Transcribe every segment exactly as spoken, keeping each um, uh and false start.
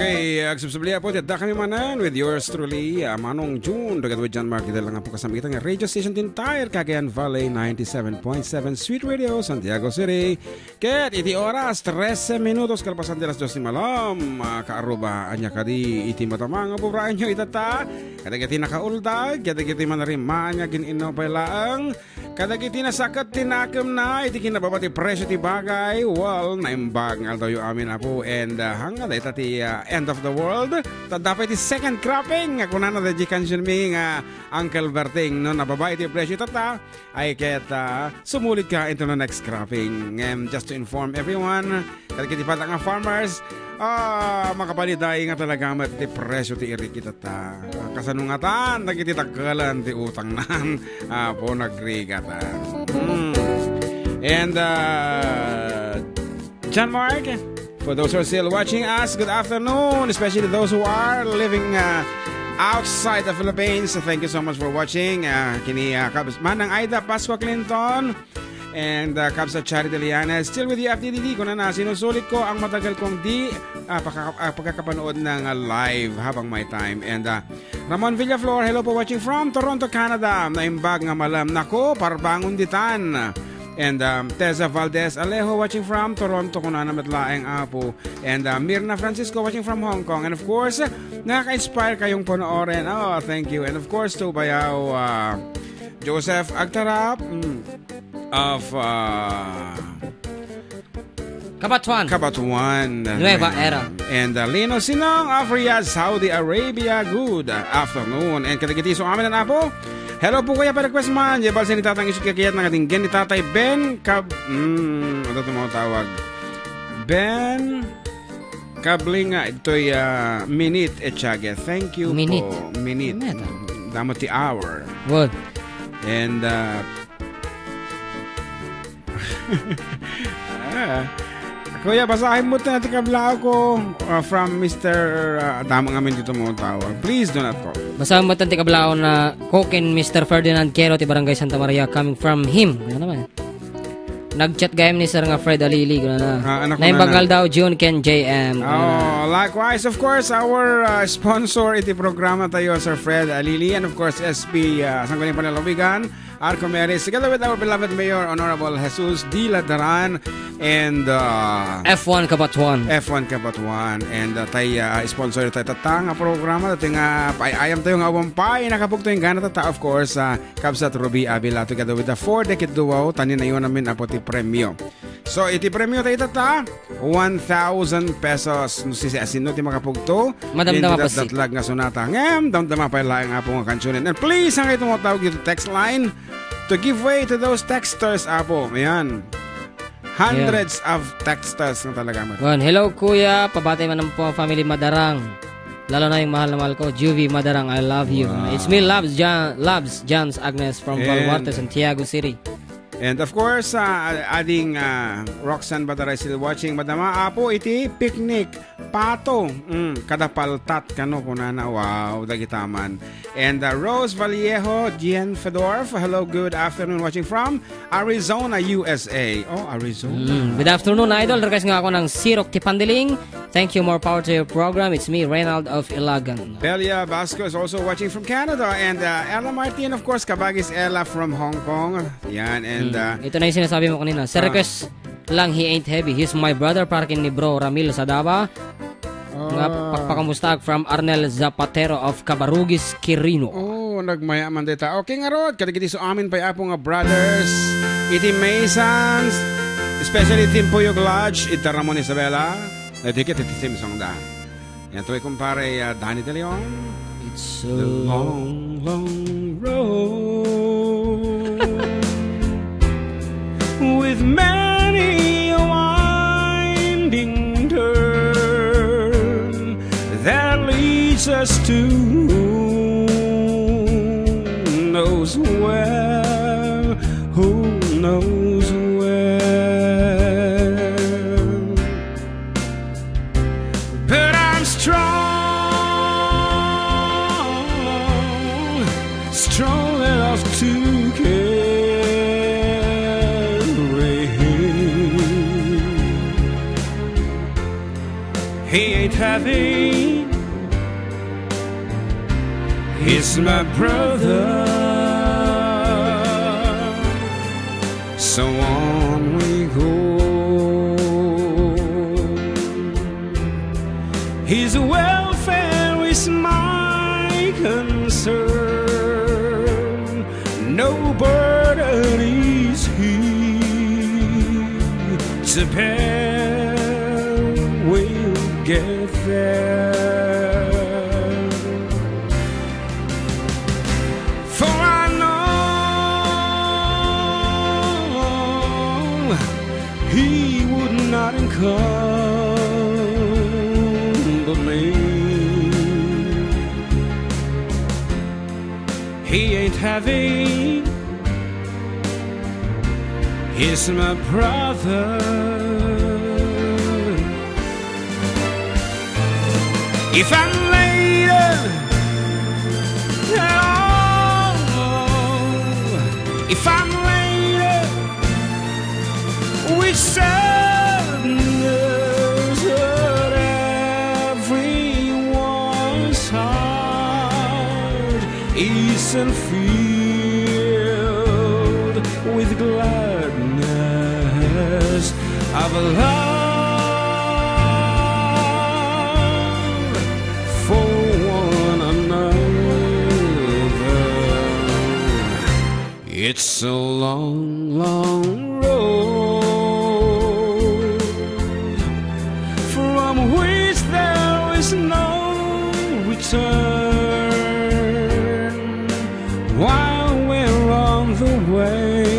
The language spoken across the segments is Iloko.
Hey, agsubsubli, Apo, ti adda kami manen with yours truly, ah, Manong June, dagat with John Mark, ita lang, Apo, kasama ita nga radio station ti entire Cagayan Valley, ninety-seven point seven Sweet Radio, Santiago City. Ket iti oras, trese minutos kalpasan ti alas dos ti malem, ah, kaaruba, ania kadi iti madama nga obraenyo ita ta? Kadagiti nakauldag, kadagiti manarimaan nga agin-innaw pay laeng, kadagiti nasaket ti nakemna iti kinababa ti presyo ti bagay, well, naimbag nga aldawyo amin, Apo, and, ah, hangga dayta ti, ah, end of the world. Ta adda pay ti second cropping nga kunana daydi kansionmi nga Uncle Berting, no nababa iti presyo ita ta, ay ket, ah, sumulid ka into the next cropping. Ngem, just to inform everyone, kadagiti pay nga farmers, ah, makabalin nga talaga met ti presyo ti irik ita ta. Kasano ngatan dagiti dakkel ti utangna? Apo, nagrigat, ah. Hmm. And, uh, John Mark, for those who are still watching us, good afternoon, especially those who are living, uh, outside the Philippines. Thank you so much for watching. Uh, kini, uh, Kabs-, Manang Aida Pascua Clinton, and, uh, Kabsat Charity Liana, still with you, F D D D. Kunana, sinusulit ko ang matagal kong di, ah, pagkaka-, ah, pagkakapanood ng, ah, live habang may time. And, ah, Ramon Villaflor, hello po, watching from Toronto, Canada. Naimbag nga malem. Nako, parbangon ditan. And, um, Teza Valdez Alejo, watching from Toronto, kunana met laeng, Apo. And, uh, Mirna Francisco, watching from Hong Kong. And of course, nakaka-inspire kayong panoorin. Oh, thank you. And of course, to Bayaw, uh, Joseph Agtarap, mm, of, uh, Cabatuan. Cabatuan. Nueva Era. And, uh, Lino Sinong of Riyadh, Saudi Arabia. Good afternoon. And kadagiti so amin na po. Hello po, Kuya, pa-request man. Jebal, sinitatang isip kakiyat na katinggen ni Tatay Ben Cab-, mm, ano ito mga tawag? Ben Kablinga, ito'y, ah, Minit Echage. Thank you Minit. Po. Minit. Minit. Damo ti hour. Good. And, ah, ah, Kuya, basahin mo ito na ti kablao ko, ah, from Mister, ah, damo nga min dito mo tawag. Please do not call. Basahin mo ito ti kablao na Koken, Mister Ferdinand Quero, ti Barangay Santa Maria, coming from him. Ano naman? Nag-chat gayam ni Sir nga Fred Alili, guna na. Ah, anak ko Naimbag na. Nga aldaw, June ken J M. Oh, likewise, of course, our, uh, sponsor iti programa tayo, Sir Fred Alili, and of course, S P, uh, Sangguniang Panlalawigan, Arco Meris, together with our beloved Mayor, Honorable Jesus D. Ladaran, and, uh, F one Cabatuan. F one Cabatuan, and, uh, tay, uh, sponsor tayo tatta nga programa, dati nga paayam tayo nga awan pay, nakapugto yung gana tatta, of course, uh, Kabsat Ruby Avila, together with the four decade duo, tanin ayo namin apo ti premyo. So, iti premyo tayo tata, one thousand pesos. No, si, si, sino ti makapugto? Madamdama Hindi pa si datlag nga sonata. Ngem, damdama pa laeng apo nga kansunen. And please, hangay tumawag dito text line to give way to those texters, apo. Ayan. Hundreds of texters nga talaga, man. Wan, hello, kuya. Pabati man po ang family Madarang. Lalo na yung mahal na mahal ko, Juvie Madarang, I love you. Wow. It's me, Labs Jan, Labs Jans Agnes from Baluarte, Santiago City. And of course, uh, ading, uh, Roxanne Bataray still watching. Madama, apo, iti picnic. Pato. Mm, kada paltat kano kunana. Wow, dagitaman. And, uh, Rose Vallejo, Gian Fedorf. Hello, good afternoon. Watching from Arizona, U S A. Oh, Arizona. Mm, good afternoon, idol. Request nga ako ng Sirok Tipandiling. Thank you. More power to your program. It's me, Reynald of Ilagan. Belia Basco is also watching from Canada. And, uh, Ella Martin, of course, Kabagis Ella from Hong Kong. Yan, and, uh, ito na yung sinasabi mo kanina. Sa request lang, he ain't heavy. He's my brother, parking ni Bro Ramil Sadaba. Nga pagpakamusta from Arnel Zapatero of Cabarugis, Quirino. Oh, nagmaya man dita. Okay nga rod, kadagiti so amin pay apo nga brothers. Iti Masons, especially Team Puyog Lodge, iti Ramon Isabela. Nadikit iti Simpsong da. Yan to, kumpare, uh, Danny De Leon. It's a long, long road with many a winding turn that leads us to who knows where, who knows where. But I'm strong, strong enough to carry him. He ain't having, he's my brother. So on we go. His welfare is my concern. No burden is he to bear. We'll get there. For I know he would not encumber me. He ain't having, he's my brother. If I'm later, oh, if I'm later with sadness at everyone's heart isn't filled with gladness of love for one another. It's a long, long road from which there is no return. While we're on the way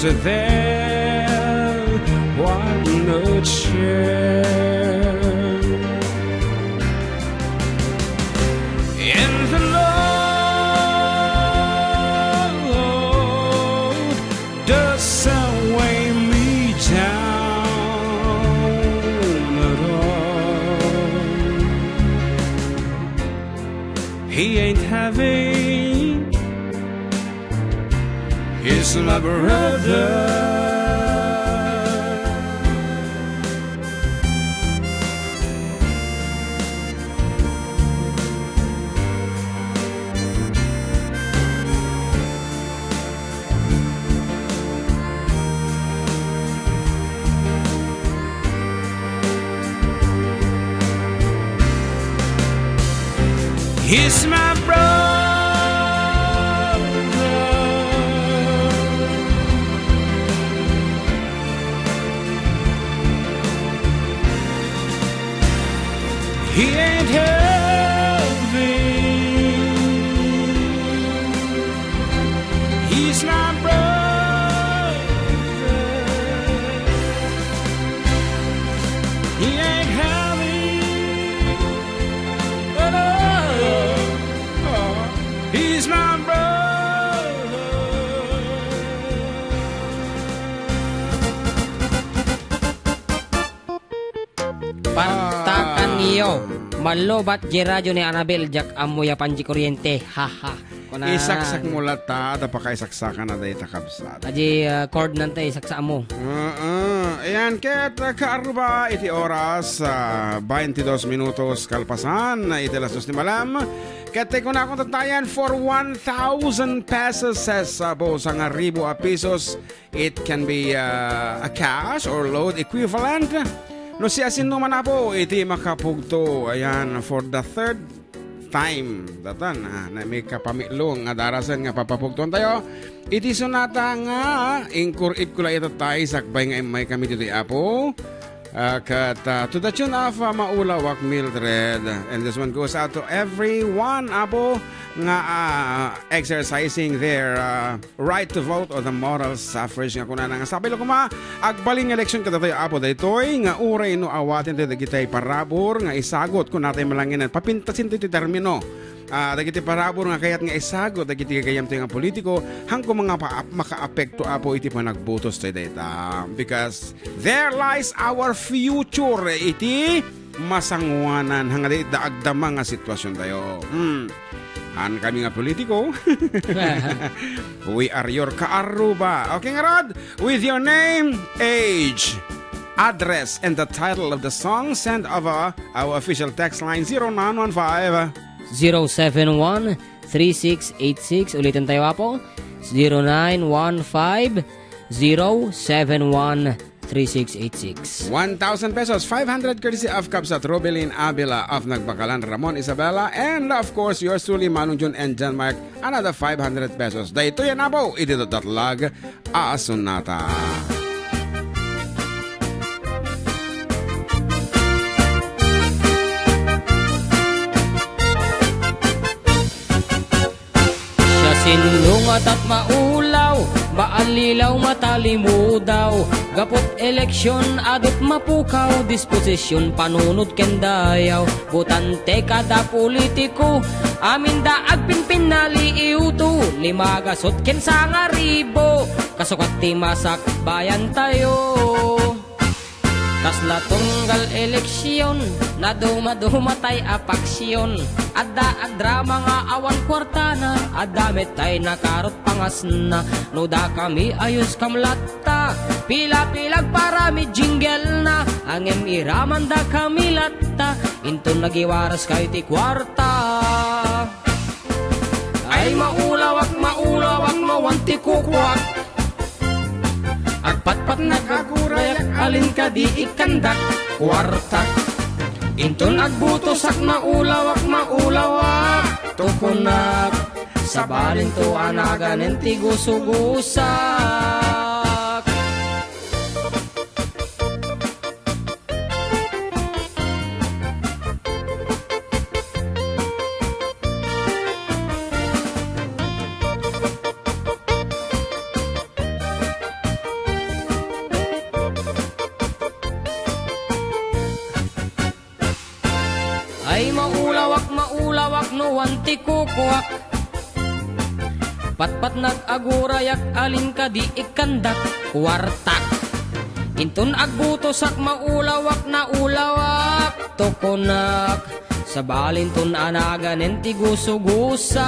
to there, what no cheer. And the Lord doesn't weigh me down at all. He ain't having, he's my brother. He's my brother. He ain't having, he's my brother. He ain't having, oh, no. Oh, he's my brother. Partakan niyo. Mallobat diay radio ni Annabel, diak ammo ya panji kuryente. Haha. Kuna. Isaksak mo latta, ta pakaisaksakan na dayta kabsat. Adi, ah, chord nanta, isaksak mo. Oo. Ayan, ket, ah, kaaruba iti oras, ah, twenty-dos minutos kalpasan iti alas dos ni Malam. Ket ti kunakon tattayan for one thousand pesos, ah, bo, sangaribu a pesos. It can be, uh, a cash or load equivalent. No siasinoman, Apo, iti makapugto, ayan, for the third time. Datan, ah, na may kapamilong nga darasen nga papapugtuan tayo. Iti sonata nga inkur-ip ko la itattay, sakbay nga immay kami ditoy, Apo. Ah, ket, ah, to the tune of, ah, Maulawak Mildred. And this one goes out to everyone, Apo, nga, ah, exercising their, ah, right to vote or the moral suffrage nga kunana nga sapay la koma, agbalin nga leksyon kadatayo, Apo, daytoy nga uray no awaten tayo dagiti parabur nga isagut, kunatay malanginan, papintasin tayo ti termino. Ah, dagiti parabur nga kayat nga isagut dagiti gagayyemtayo nga politiko, haan koma nga pa-, makaapekto, Apo, iti panagbotos tayo dayta. Because there lies our future iti masangoanan, haan nga dayta agdama nga sitwasiontayo. Hmm. Haan kami nga politiko. We are your kaaruba. Okay, ngarud, with your name, age, address and the title of the song, send over our official text line, zero nine one five. Zero seven one, three six eight six. Ulitin tayo, Apo. Zero nine one five, zero seven one, three six eight six. One thousand pesos, five hundred courtesy of Kabsat Robilin Avila of Nagbakalan, Ramon Isabela, and of course, yours truly, Manong Jun and John Mark, another five hundred pesos. Daytoy yan, Apo, iti datdatlag a sonata. Siasino nga tat maulaw, maallilaw, matalimudaw, gaput eleksyon, adut mapukaw, disposisyon, panunot ken dayaw, botante kada politiko, aminda agpinpinnaliiwto, lima gasut ken sangaribo, kasukat ti masakbayan tayo. Kasla tunggal eleksyon, naduma-duma tay a paksyon. Adda agdrama nga awan kuartana, adda met tay nakarot pangasna. No dakami ayos kam latta, pila-pila agparami jingle na. Ngem iraman dakami latta, inton nagiwaras kay ti kuarta. Ay, maulawak, maulawak, no wan ti kukuak. Agpatpatnak, agurayak, alin kadi ikkandak? Kuartak. Inton agbutosak, maulawak, maulawak, tukonak. Sabalinto a naganen ti gusugusak. Ay, maulawak, maulawak, no wan ti kukuak. Patpatnak, agurayak, alin kadi ikkandak? Kuartak. Inton agbutosak, maulawak, naulawak, tukonak. Sabalinton a naganen ti gusugusak.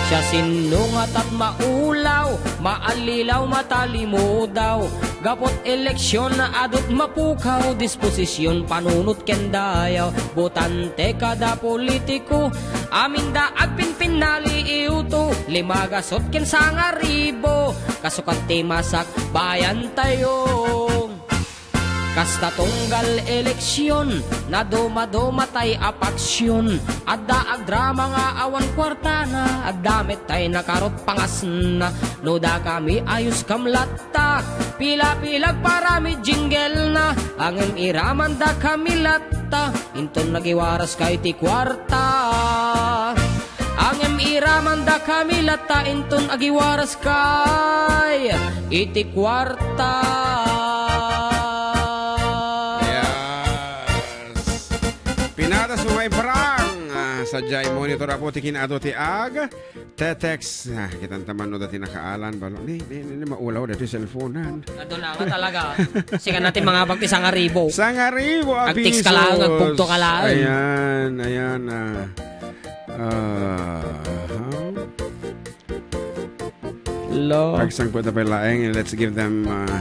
Siasino nga tat maulaw, maallilaw, matalimudaw. Gaput eleksyon, adut mapukaw, disposisyon, panunot ken dayaw. Botante kada politiko, aminda agpinpinnaliiwto. Lima gasut ken sangaribo, kasukat ti masakbayan tayo. Kasta tunggal eleksyon, naduma-duma tay a paksyon. Adda agdrama nga awan kuartana, adda met tay nakarot pangasna. No dakami ayos kam latta, pila-pila agparami jingle na. Ngem iraman dakami latta, inton nagiwaras kay ti kuarta. Ngem iraman dakami latta, inton agiwaras kay iti kuarta. Yes. Pinatas mo, my brang. Ah, sadiay monitor, Apo, ti kin-adu ti ag. Te-text. Ah, kitan ta man no dati nakaalan, balo. Ni, ni, ni, ni maulaw dati cellphone-an. Adu na nga talaga. Sika natin mga bagti sangaribo. Sangaribo a pesos. Agtext ka lang, agpugto ka lang. Ayan, ayan, ah. Ah, huh? Lo. Pagsangput na pala laeng, let's give them, uh,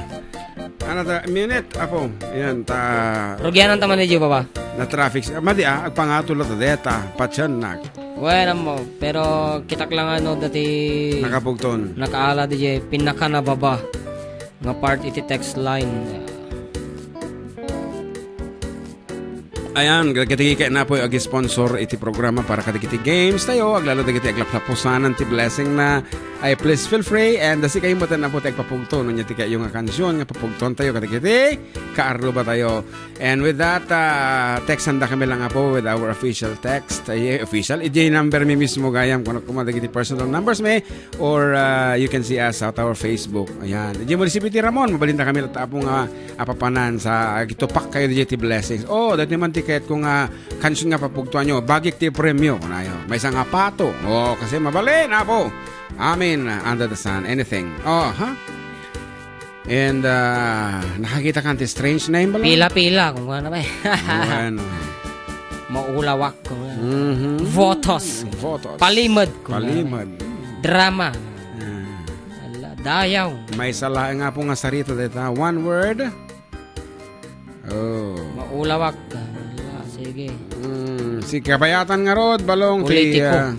another minute, Apo. Ayan, ta- Rugianan ta man ni Jehovah ba? Na traffic. Ah, madi, ah, agpangatulot deta, patiennak. Bueno mo, pero kitak lang ano dati nakapugton. Nakaala di je, pinakanababa nga part iti text line. Ayan, kadagiti ket napoy ag-sponsor iti programa para kadagiti games tayo, aglalo dagiti aglaplapusanan ti blessing na ay, please feel free, and, uh, sikayo met, Apo, ti agpapugto, no, nya ti kayo nga kansion nga papugton tayo kadagiti kaarruba tayo. And with that, uh, textan da kami lang, Apo, with our official text. Ay, official, iti number mi mismo gayam, kung kuma dagiti personal numbers mi, or, uh, you can see us at our Facebook. Ayan. Iti munisipyo ti Ramon, mabalinda kami latta, Apo, nga apapanan sa agitupak kayo di ti blessings. Oh, dati man tiket ko nga kansion nga papugtuan nyo, bagik ti premyo, kunayo. Maysa nga pato. Oh, kasi mabalin, Apo. Amen, under the sun, anything. Oh, ha? And, uh, nakakita ka ti strange name bala? Pila-pila, kung ano ba eh. Bueno. Maulawak, kung ano. Mhm. Votos. Votos. Palimod, kung ano. Palimod. Drama. Ah. Ala, Dayaw. Maysa laeng, Apo, nga sarita dayta. One word. Oh. Maulawak. Ah, sige. Mm, si kabayatan ngarud, balong ti, Politiko. ah,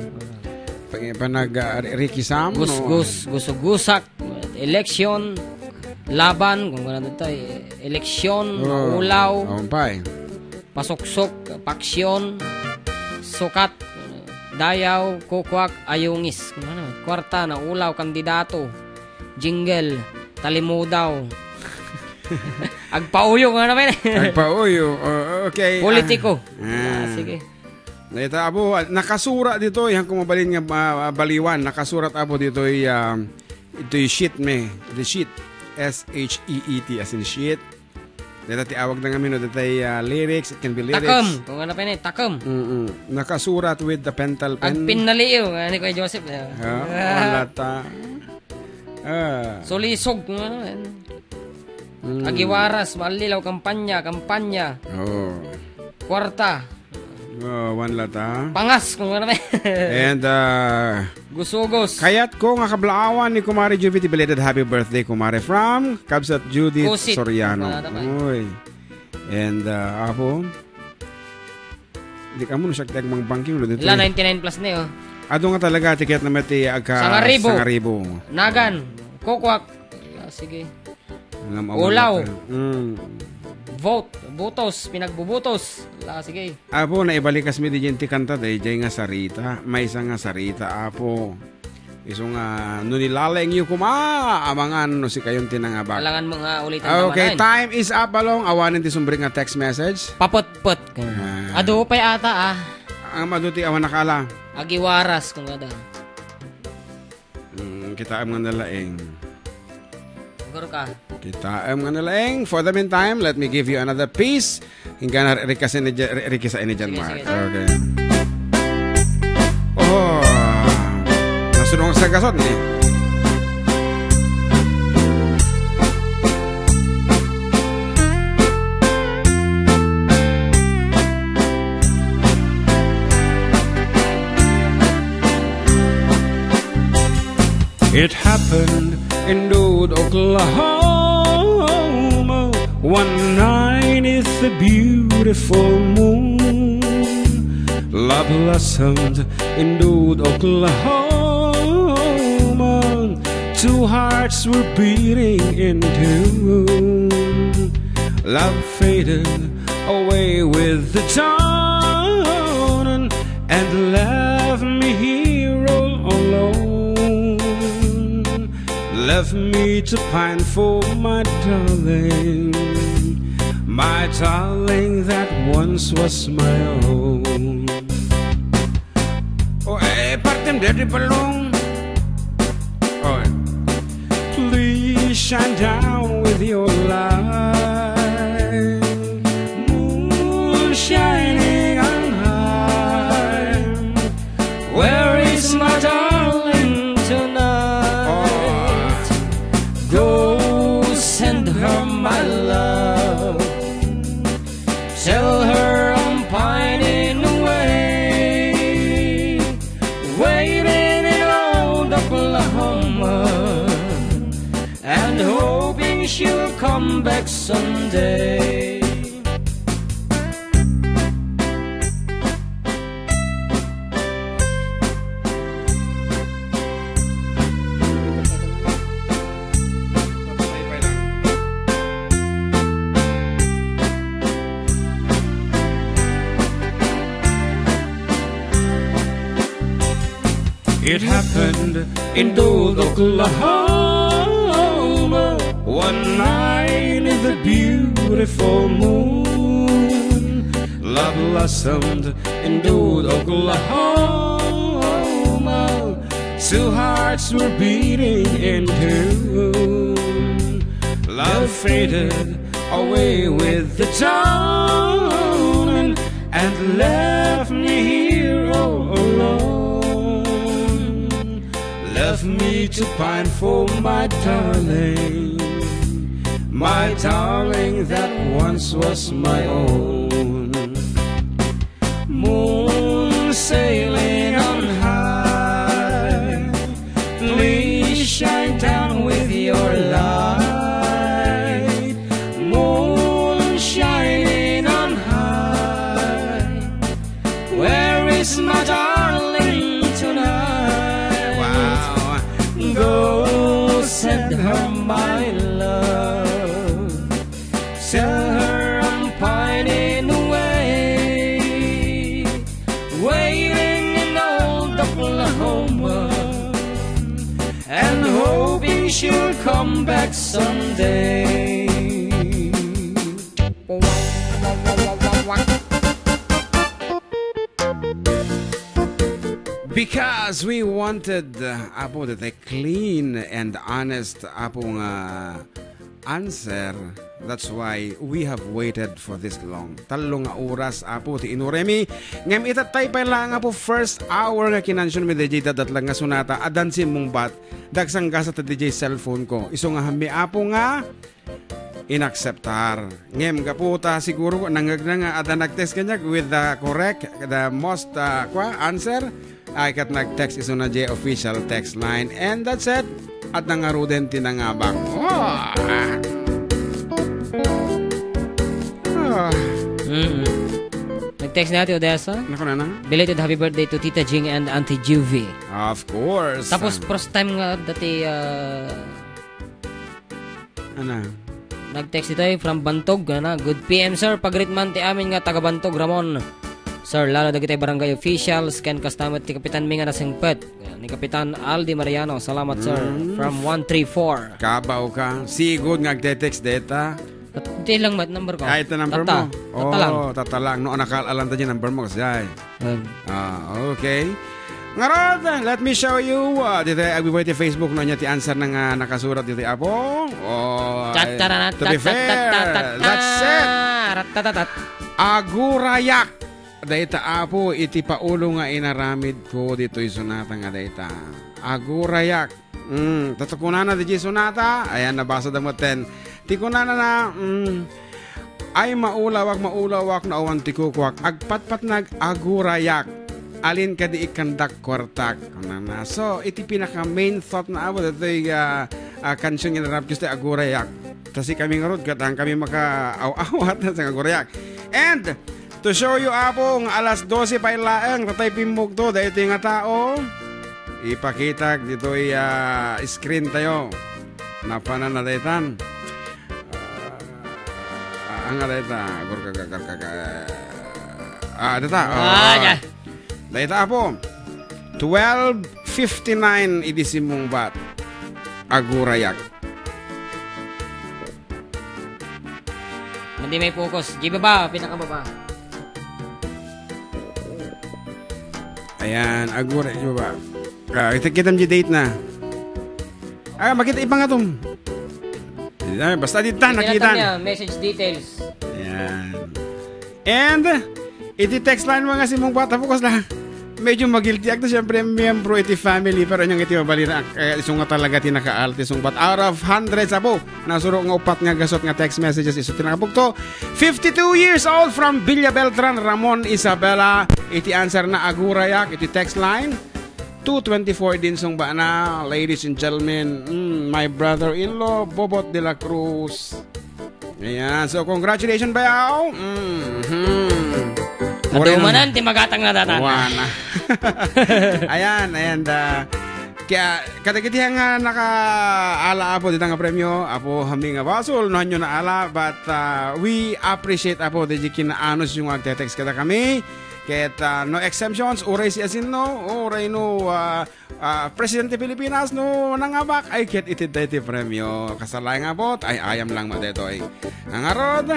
pag-, panag-, ah, ri-, rikisam, no? Gusgus, gusugusak, eleksyon, laban, kung ano to, eh, eleksyon, Oh. maulaw, Oh, pay. pasuksok, paksyon, sukat, dayaw, kukuak, ayungis. Kung ano, kwarta, naulaw, kandidato, jingle, talimudaw. Agpauyo, kung ano, men? Agpauyo. Oh, okay. Politiko. Ah. Ah, Ah. sige. Ita, Apo, ah, nakasura ditoy, han ko mabalin nga, ah, baliwan, nakasurat, Apo, ditoy, ah, itoy sheet me, the sheet, S H E E T, as in sheet. Dita ti awag na ngamin, no, dita, ah, lyrics, it can be lyrics. Takem, kung ano pa yun eh, takem. Mm-mm. Nakasurat with the pentel pen. Agpinnaliw, nga ni Kuya Joseph, eh. Ah, Ah. wala ta. Ah. Sulisog, kung ano, yan. Mm. Agiwaras, maalilaw, kampanya, kampanya. Oh. Kwarta. Oh, wan lata. Pangas, kung ano may. And, uh, Gusugos. Kayat ko nga kablaawan ni Kumare Juvie ti belated happy birthday, Kumare, from Kabsat Judith Kusit. Soriano. Wala na ba? Uy. And, uh, Apo, di ka mo siya tiyag mangbangking, no, dito Ila, eh. ninety-nine plus na, oh. Ado nga talaga, tiket naman ti agka Sangaribo. Sangaribo. Nagan. Kukwak. Ah, sige. Ngam Ulaw. awan na tayo. Mm. Vote. Butos. Pinagbubutos. Ala, sige. Apo, naibalikas mi di dyan ti kanta, dayjay nga sarita. Maysa nga sarita, Apo. Isu nga, no nilalengyo kuma, amangan no sikayon ti nangabak. Alangan mo nga ulitin Okay, tama na, eh. time is up, Balong. Awanen ti sumbring nga text message. Paputput. Ah. Adu pay ata, ah. Ang madu ti awan nakala. Agiwaras, kung ada. Mm, kitaem nga nalaeng. Siguro ka. Kitaem nga nalaeng. For the meantime, let me give you another piece. Hingga na rikasa ini dyan, ri-, rikasa ini dyan, Sige, Mark. sige. Okay. Oh. Nasunong sa gasot ni. It happened in Duluth, Oklahoma, one night neath the beautiful moon. Love blossomed in Duluth, Oklahoma. Two hearts were beating in tune. Love faded away with the dawn and left me here all alone. Left me to pine for my darling, my darling that once was my own. Oh, eh, partem deti Balong. Oh, eh. Please shine down with your light. Moon shining on high. Where is my darling tonight? Oh. Go send her my love. Tell her I'm pining away, waiting in old Oklahoma, and hoping she'll come back someday. It happened in Duluth, Oklahoma, one night in the beautiful moon. Love blossomed in Duluth, Oklahoma. Two hearts were beating in tune. Love faded away with the dawn and left me here all alone. Left me to pine for my darling, my darling that once was my own. Moon sailing on high, please shine down with Back someday. Because we wanted, uh, Apo, that a clean and honest, Apo, nga answer. That's why we have waited for this long. Tallo nga oras, Apo, ti inuremi. Ngem itattay pay lang, Apo, first hour nga kinansion mi D J dadatlag nga sonata, addan simmungbat, dagsanggasat ti D J cellphone ko. Isu nga hammi, Apo, nga inakseptar. Ngem gapu ta siguro nangngegna nga adda nag-text kaniak with the correct, the most, uh, kwa, answer. Ay, ket nag-text isuna diay official text line. And that's it. Adda ngaruden ti nangabak. Ah! Ah! Mm-mm. Nag-text na ti Odessa. Naku, nanang? Belated happy birthday to Tita Jing and Auntie Juvie. Of course. Tapos, first time nga dati, ah, Ana? Nag-text ditoy from Bantog, ana, "Good P M, sir. Pag-greet man ti amin nga taga Bantog, Ramon. Sir, lalo dagiti barangay officials, ken kasta met ti kapitan mi nga nasingpet. Ni Kapitan Aldi Mariano, salamat, sir." Mm. From one three four. Kabaw ka. Sigud nga agte-text deta. Tat-, iti lang met number ko. Ah, ito number Tatta. mo? Tatta lang. Oh, tatta lang. No, nakal-alan ta di number mo kasi ay. Ayun. Ah, okay. Ngarud, let me show you, ah, dito ay agbibuhay ti Facebook, no, nya ti answer na nga nakasurat dito, Apo. Oh, ay, Tatarana, to be fair, tatatatatat, that's it. Ratatatat. Agurayak. Dayta, Apo, iti paulo nga inaramid ko ditoy sonata nga dayta. Agurayak. Mm, tatta kunana diay sonata, ayan, nabasa da metten. Ti kunana na, mm, "Ay, maulawak, maulawak, no awan ti kukuak. Agpatpatnag, agurayak. Alin kadi ikkandak kuartak?" Kunana. So, iti pinaka main thought na Apo, ditoy, ah, ah, kansion nga inarap, gusto agurayak. Ta sikami ngarud, ket daan kami makaaw-awat, sa agurayak. And, To show you, Apo, nga alas dose pay laeng, tatay pimmugto, daytoy nga tao. Ipakitak ditoy, ah, screen tayo. Napanan na daytan. Ah, anga dayta. Gur-, ga-, ga-, ga-, ga-, ga-, ah, dayta. Ah, Oh. ya. Dayta, Apo. Twelve fifty-nine idi simmungbat. Agurayak. Madi may focus. Di baba, pinakababa. Ayan, agura, di baba. Ah, kita, kita di date na. Ah, makita ipangatom. Ay, basta di ta, Pinakita nakita. niya, message details. Ayan. And, iti text line, mga simong bata, focus lang. Medyo magiltiak to, siyempre, miyembro iti family, pero inyong iti mabalin, eh, isu nga talaga ti nakaal ti sungbat. Out of hundreds, Apo, nasuro nga upat nga gasot nga text messages, isu ti nakabugto. Fifty-two years old from Villa Beltran, Ramon Isabela. Iti answer na agurayak, iti text line, two twenty-four din sungbat na, ladies and gentlemen. Mm, my brother-in-law, Bobot de la Cruz. Ayan. So, congratulations, bayaw. Mhm. Adu manen ti magatang na datan. Wana. Ayan, ayan, da. Kaya, kadagiti nga nakaala, Apo, dita nga premyo, Apo, hami nga basol, no, hanyo naala, but, uh, we appreciate, Apo, di kinaanus yung agte-text kadakami. Ket, uh, no exemptions, uray si Asinno, uray no, uh, ah, Presidente Pilipinas, no, nangabak, ay, ket iti daytoy premio. Kasla nga bot, ay, ayam lang met daytoy. Ngarud,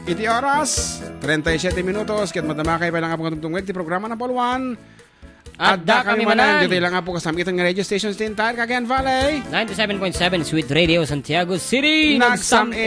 iti oras, treinta y siete minutos, ket madamakay pay lang nga pagtungtungweg ti programa number one. Adda kami manen. Ditoy lang nga po kasam-itan nga radio stations ti entire Cagayan Valley. Ninety-seven point seven Sweet Radio, Santiago City. Nagsam-it.